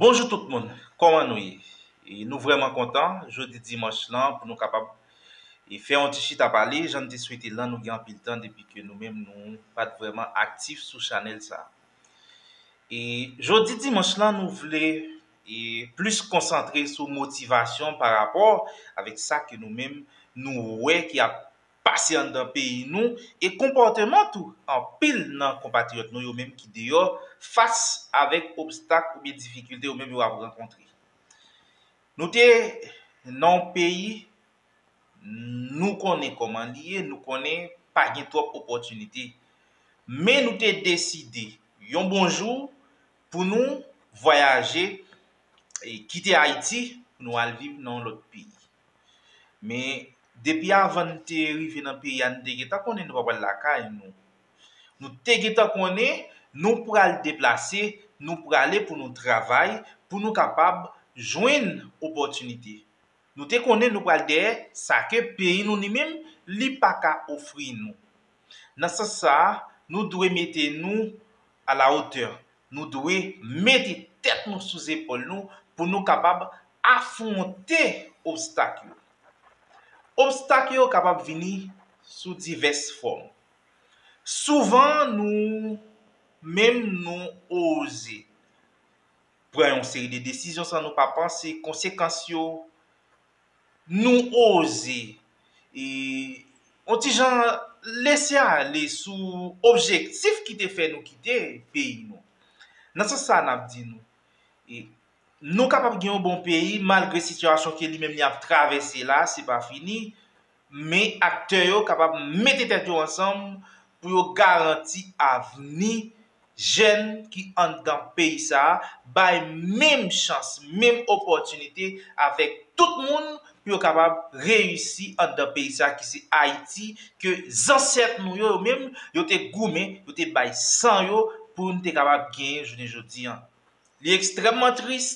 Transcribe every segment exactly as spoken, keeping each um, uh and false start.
Bonjou tout moun, kòman nou ye? E nou vrèman kontan jodi dimanch lan pou nou kapab e fè yon ti chita pale, jan n te swete l lan, nou gen anpil tan depi ke nou menm nou pa t vrèman aktif sou chanèl sa. E jodi dimanch lan, nou vle e plis konsantre sou motivasyon pa rapò avèk sa ke nou menm nou wè ki ap pase anndan peyi nou e konpòteman tou anpil nan konpatriyòt nou yo menm ki deyò fas avèk obstak oubyen difikilte yo menm yo ap rankontre. Nou te nan yon peyi, nou konnen kòman li ye, nou konnen pa gen twòp opòtinite. Men nou te deside yon bon jou pou nou vwayaje e kite Ayiti pou nou al viv nan yon lòt peyi. Men depi avan n te rive nan peyi a, n te gentan konnen nou pa pral lakay nou. Nou te gentan konnen nou pral deplase, nou prale pou nou travay, pou nou kapab jwenn opòtinite. Nou te konnen nou pral dèyè sa ke peyi nou li menm li pa ka ofri nou. Nan sans sa a, nou dwe mete nou a la otè. Nou dwe mete tèt nou sou zepòl nou pou nou kapab afwonte obstak yo. Obstak yo kapab vini sou divès fòm. Souvan, nou menm nou oze pran yon seri de desizyon san nou pa panse konsekans yo. Nou oze e yon ti jan lese ale sou objektif ki te fè nou kite peyi nou. Nan sans sa a, n ap di nou, e nou kapab gen yon bon peyi malgre sitiyasyon ke li menm li ap travèse la, se pa fini, men aktè yo kapab mete tèt yo ansanm pou yo garanti avni jèn ki anndan peyi sa a, bay menm chans, menm opòtinite avèk tout moun pou yo kapab reyisi anndan peyi sa a ki se Ayiti, ke zansèt nou yo, yo menm, yo te goumen, yo te bay san yo pou n te kapab genyen jounen jodi an. Li ekstrèmman tris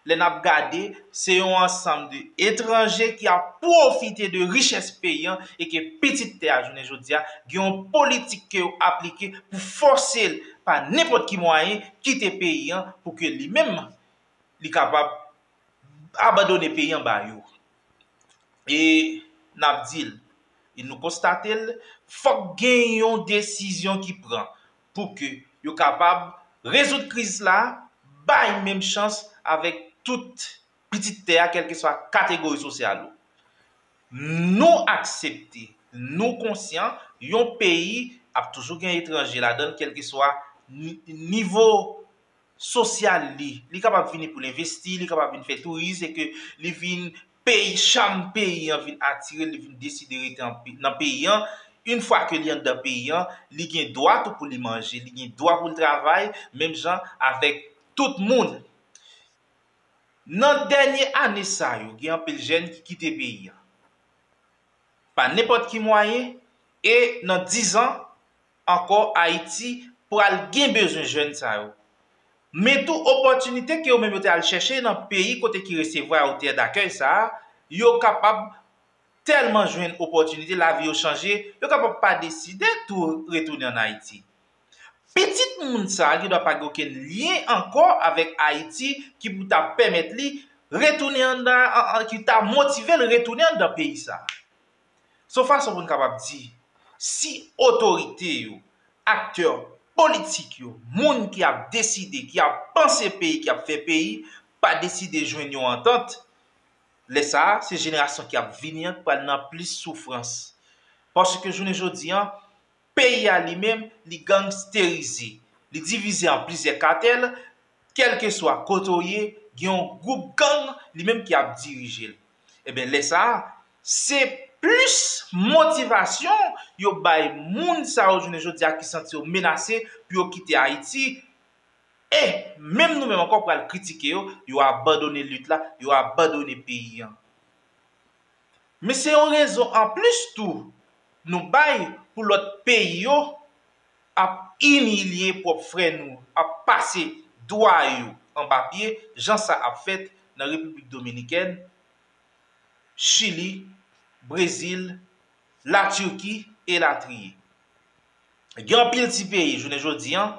lè n ap gade, se yon ansanm de etranje ki ap pwofite de richès peyi an e ke pitit tè a jounen jodi a gen yon politik ke yo aplike pou fòse l pa nenpòt ki mwayen kite peyi an pou ke li menm li kapab abandone peyi an ba yo. E n ap di l, e nou konstate l, fòk gen yon desizyon ki pran pou ke yo kapab rezoud kriz la, bay menm chans avèk tout pitit tè a, kèlkeswa kategori sosyal ou. Nou aksepte, nou konsyan, yon peyi ap toujou gen etranje ladan l, kèlkeswa ni- nivo sosyal li. Li kapab vini pou l envesti, li kapab vin fè touris, e ke li vin peyi, cham peyi an vin atire l, li vin deside rete an pe- nan peyi an. Yon fwa ke li anndan peyi an, li gen dwa tou pou li manje, li gen dwa pou l travay, menm jan avèk tout moun. Nan dènye ane sa yo, gen anpil jèn ki kite peyi an pa nenpòt ki mwayen, e nan dizan ankò, Ayiti pral gen bezwen jèn sa yo. Men tou, opòtinite ke yo menm yo te al chèche nan peyi kote ki resevwa yo, tè dakèy sa a, yo kapab tèlman jwenn opòtinite, lavi yo chanje, yo kapab pa deside tou retounen ann Ayiti. Pitit moun sa a gendwa pa gen okenn lyen ankò avèk Ayiti ki pou ta pèmèt li retounen anndan, an- an- ki ta motive l retounen anndan peyi sa a. Se yon fason pou n kapab di, si otorite yo, aktè politik yo, moun ki ap deside, ki ap panse peyi, ki ap fè peyi, pa deside jwenn yon antant, lè sa a, se jenerasyon ki ap vini an k pral nan plis soufrans. Paske jounen jodi an, peyi a li menm, li gangsterize, li divize an plizyè katèl, kèlkeswa kote w ye, gen yon gwoup gang li menm ki ap dirije l. Ebyen, lè sa a, se plis motivasyon yo bay moun sa yo jounen jodi a ki santi yo menase pou yo kite Ayiti. E menm nou menm ankò pral kritike yo, yo abandone lit la, yo abandone peyi an. Men se yon rezon anplis tou nou bay pou lòt peyi yo ap imilye pwòp frè nou, ap pase dwa yo anba pye, jan sa ap fèt nan Repiblik Dominikèn, Chili, Brezil, Latirki, elatriye. Gen anpil ti peyi, jounen jodi an,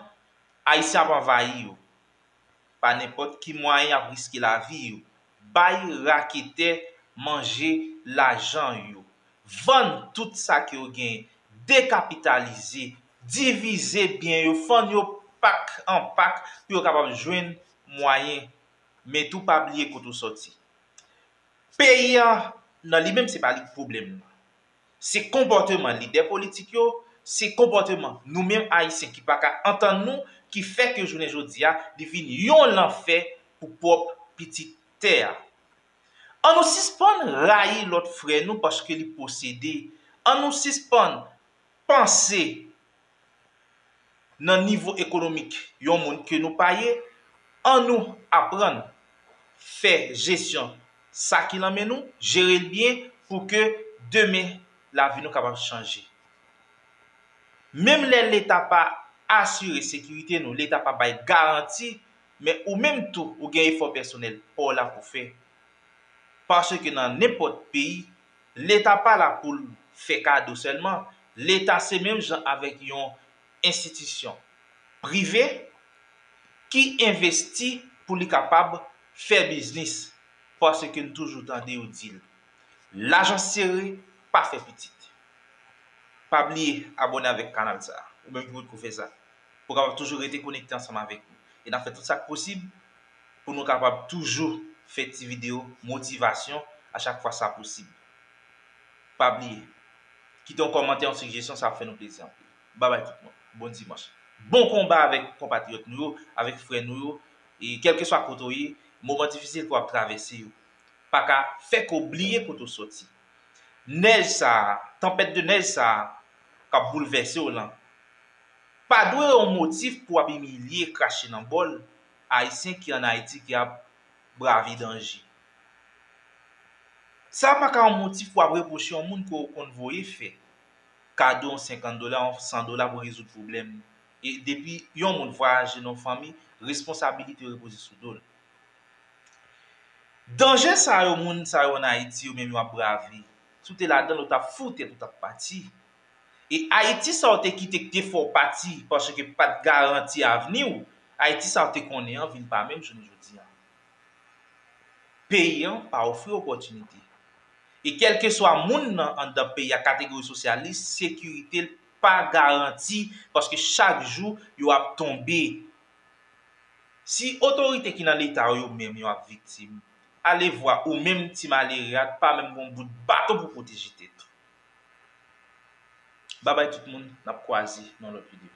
Ayisyen ap anvayi yo. pa nenpòt ki mwayen y ap riske lavi yo, bay raketè manje lajan yo, vann tout sa ke yo genyen, dekapitalize, divize byen yo, fann yo pak an pak pou yo kapab jwenn mwayen. Men tou pa bliye kote w sòti. Peyi an nan li menm se pa li k pwoblèm nan. Se konpòteman lidè politik yo, se konpòteman nou menm Ayisyen ki pa ka antann nou ki fè ke jounen jodi a li vin yon lanfè pou pwòp pitit tè a. An nou sispann rayi lòt frè nou paske li posede. An nou sispann panse nan nivo ekonomik yon moun ke nou pa ye. An nou aprann fè jesyon sa ki nan men nou, jere l byen pou ke demen lavi nou kapab chanje. Menm lè Leta pa asire sekirite nou, Leta pa bay garanti, men ou menm tou ou gen efò pèsonèl pa w la pou fè. Paske nan nenpòt peyi, Leta pa la pou l fè kado sèlman. Leta se menm jan avèk yon enstitisyon prive ki envesti pou li kapab fè biznis. Paske n toujou tande yo di l, lajan sere pa fè pitit. Pa bliye abòne avèk kanal sa a, ou menm ki potko fè sa, pou w kapab toujou rete konekte ansanm avèk nou. E n ap fè tout sa k posib pou nou kapab toujou fè ti videyo motivasyon a chak fwa sa posib. Pa bliye, kite yon kòmantè, yon sijesyon, sa ap fè nou plezi anpil. Babay tout moun. Bon dimanch. Bon konba avèk konpatriyòt nou yo, avèk frè nou yo, e kèlkeswa kote w ye, moman difisil ke w ap travèse yo. Pa ka fè ke w bliye kote w sòti. Nèj sa a, tanpèt de nèj sa a, k ap boulvèse w lan, pa dwe yon motif pou w ap imilye, krache nan bòl Ayisyen ki ann Ayiti ki ap brave danje. Sa pa ka yon motif pou w ap repwoche yon moun ke w konn voye fè kado yon senkant dola, yon san dola pou rezoud pwoblèm. E depi yon moun vwayaje nan yon fanmi, responsabilite yo repoze sou do l. Danje sa yo, moun sa yo ann Ayiti, yo menm yo ap brave. Si w te ladan l, ou t ap fou tèt, ou t ap pati. E Ayiti sa w te kite k te fè w pati, paske pa t garanti avni w, Ayiti sa w te konnen an vin pa menm jounen jodi a. Peyi an pa ofri opòtinite. E kèlkeswa moun nan anndan peyi a, kategori sosyalis, sekirite l pa garanti, paske chak jou yo ap tonbe. Si otorite ki nan Leta yo, yo menm yo ap viktim, alevwa ou menm ti malere a, pa menm gon bout baton pou pwoteje tèt ou. Babay tout moun, n ap kwaze nan lòt videyo.